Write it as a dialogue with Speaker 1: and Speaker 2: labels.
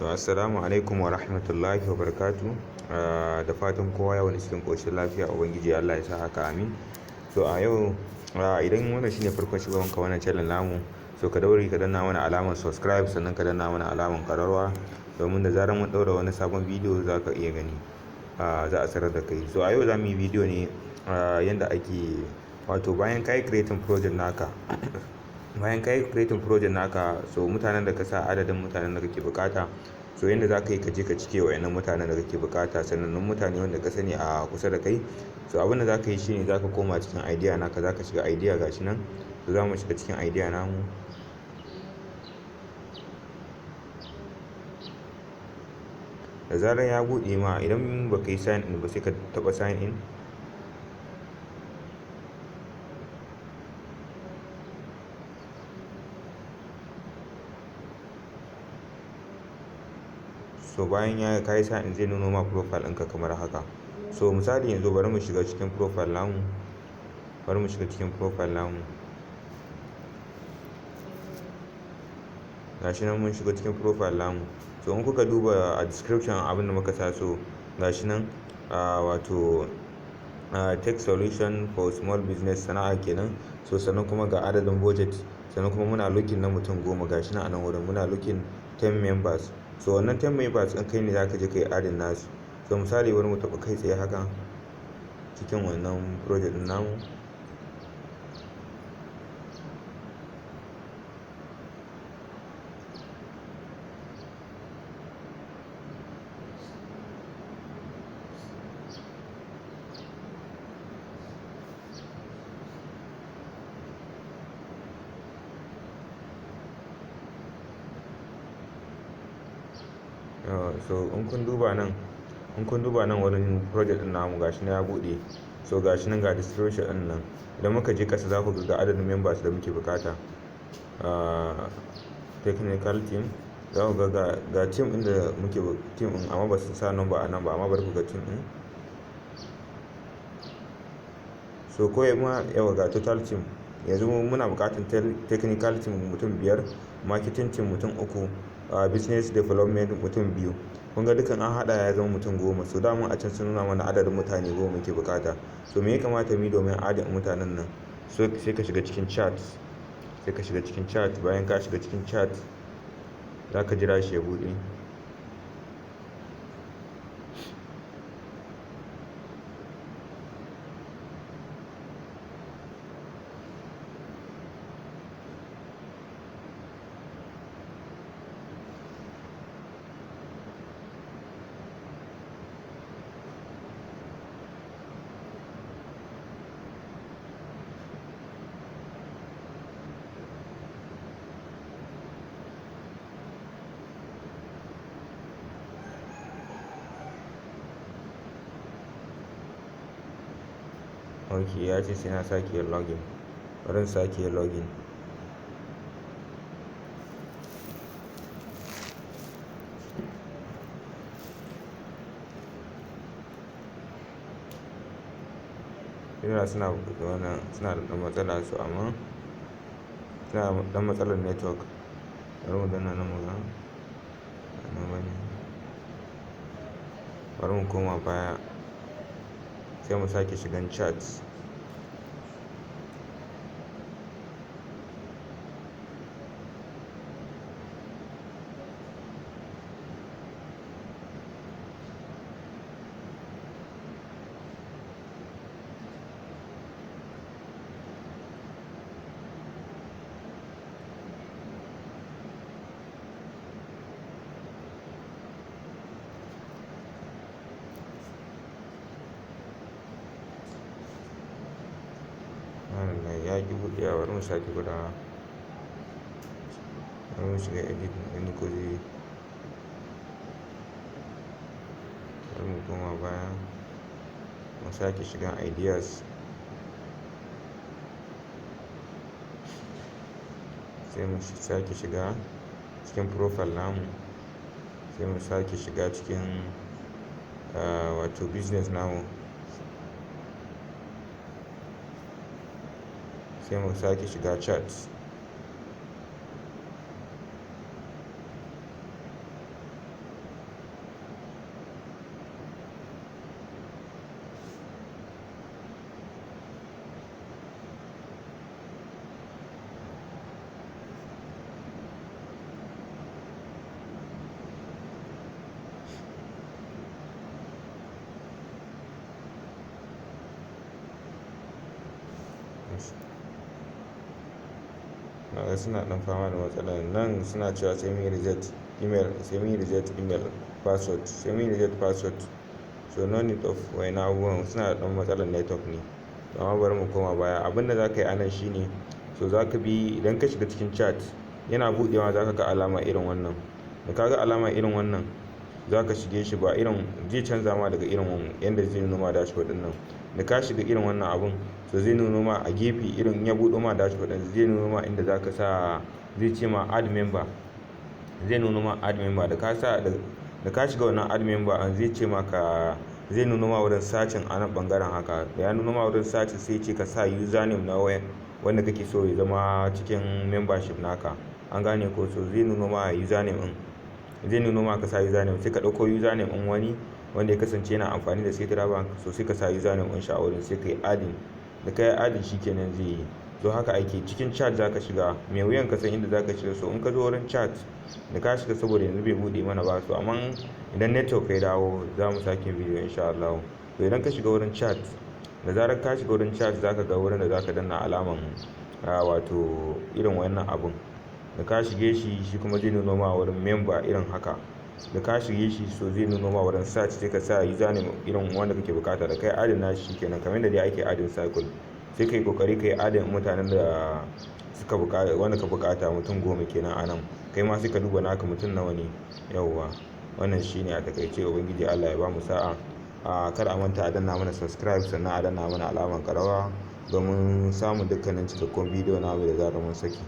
Speaker 1: To, assalamu alaikum wa rahmatullahi wa barakatuh. Da fatan kowa ya wani cikin ƙoshin lafiya, Ubangiji Allah ya sa haka, amin. So a yau, idan wannan shine farkon shigowanka wannan channel namu, so ka daure ka danna mana alamar subscribe, sannan ka danna mana alamar ƙararrawa, domin da zarar mun ɗaura wani sabon bidiyo za ka iya gani. Za a sanar da kai. So a yau za mu yi bidiyo ne yanda ake, wato bayan ka yi creating project naka, bayan ka yi creating project naka, so mutanen da ka sa, adadin mutanen da kake bukata, so yanda za ka yi ka je ka cike wa'annan mutanen da kake bukata, sanannun mutane wanda ka sani a kusa da kai. So abin da za ka yi shine za ka koma cikin idea naka, za ka shiga idea, gashi nan. So za mu shiga cikin idea namu. Da zarar ya buɗe ma, idan baka yi sign in ba, sai ka taɓa sign in. So bayan ya ka yi sign in, zai nuno ma profile ɗinka kamar haka. So misali yanzu bari mu shiga cikin profile namu. Bari mu shiga cikin profile namu. Gashi nan mun shiga cikin profile namu. So in kuka duba a description abin da muka sa, so gashi nan, wato tech solution for small business, sana'a kenan. So sannan kuma ga adadin budget, sannan kuma muna looking na mutum 10, gashi nan a nan wurin muna looking 10 members. So wannan 10 members ɗin kai ne za ka je ka yi adding nasu. So misali bari mu taɓa kai tsaye haka cikin wannan project ɗin namu. So in kun duba nan wurin project ɗin namu, gashi nan ya buɗe. So gashi nan ga description ɗin nan. Idan muka je ƙasa, za ku ga adadin members da muke bukata. Technical team, za ku ga team ɗin da muke, team ɗin, amma ba su sa number a nan ba, amma bari ku ga team ɗin. So ko ma yawa ga total team. Yanzu muna buƙatar technical team mutum biyar, marketing team mutum uku, business development mutum biyu. Kun ga dukan an haɗa ya zama mutum 10. So daman a can sun nuna mana adadin mutane 10 muke bukata. So me ya kamata mu yi domin adadin mutanen nan? So sai ka shiga cikin chat. Sai ka shiga cikin chat. Bayan ka shiga cikin chat, za ka jira shi ya buɗe. Ok, ya ce sai na sake yin login. Bari in sake yin login. Ina suna wannan, suna da ɗan matsala su, amma suna da ɗan matsalar network. Bari mu danna nan muga. Nan bane. Bari mu koma baya. Sai mu sake shigan chat. Ya ƙi buɗewa, bari mu sake gwadawa. Bari mu shiga edit mu gani ko zai yi. Bari mu koma baya. Mu sake shiga ideas. Sai mu sake shiga cikin profile namu. Sai mu sake shiga cikin, wato business namu. Sai mu sake shiga chat. Naga suna ɗan fama da matsalar nan, suna cewa sai mun yi reset email, sai mun yi reset email password, sai mun yi reset password. So no need of wayannan abubuwan, suna da ɗan matsalar network ne. Amma bari mu koma baya. Abin da za ka yi a nan shine, so za ka bi, idan ka shiga cikin chat, yana buɗewa za ka ga alama irin wannan. Da ka ga alama irin wannan, za ka shige shi, ba irin zai canza ma daga irin yanda zai nuno ma dashboard ɗin nan. Da ka shiga irin wannan abun, so zai nuno ma a gefe, irin ya buɗo ma dashboard ɗin, zai nuno ma inda za ka sa, zai ce ma add member. Zai nuno ma add member. Da ka shiga wannan add member an, zai ce maka, zai nuno ma wurin searching a nan ɓangaren haka. Da ya nuno ma wurin searching, sai ce ka sa username na waya wanda kake so ya zama cikin membership naka. An gane ko? So zai nuno ma username ɗin. Zai nuno ma ka sa username, sai ka ɗauko username ɗin wani wanda ya kasance yana amfani da Citra Bank. So sai ka sa username ɗin shi a wurin, sai ka yi adding. Da ka yi adding, shi kenan zai yi. So haka ake. Cikin chat za ka shiga, mai wuyan ka san inda za ka shiga. So in ka zo wurin chat, da ka shiga, saboda yanzu bai buɗe mana ba, so amma idan network ya dawo za mu sake bidiyo insha Allah. To idan ka shiga wurin chat, da zarar ka shiga wurin chat, za ka ga wurin da za ka danna alaman, wato irin wannan abun. Da ka shige shi, shi kuma zai nuno ma wurin member irin haka. Da ka shige shi, so zai nuno ma wurin search, sai ka sa username irin wanda kake bukata. Da kai adding nashi, kenan, kamar yadda dai ake adding circle. Sai kai kokari kai adding mutanen da suka bukata, wanda ka bukata, mutum 10 kenan a nan. Kai ma sai ka duba naka mutum nawa ne. Yauwa, wannan shine a takaice. Ubangiji Allah ya bamu sa'a. A kada a manta a danna mana subscribe, sannan a danna mana alamar karawa domin samun dukkanin cikakkun bidiyo namu da zarar mun saki.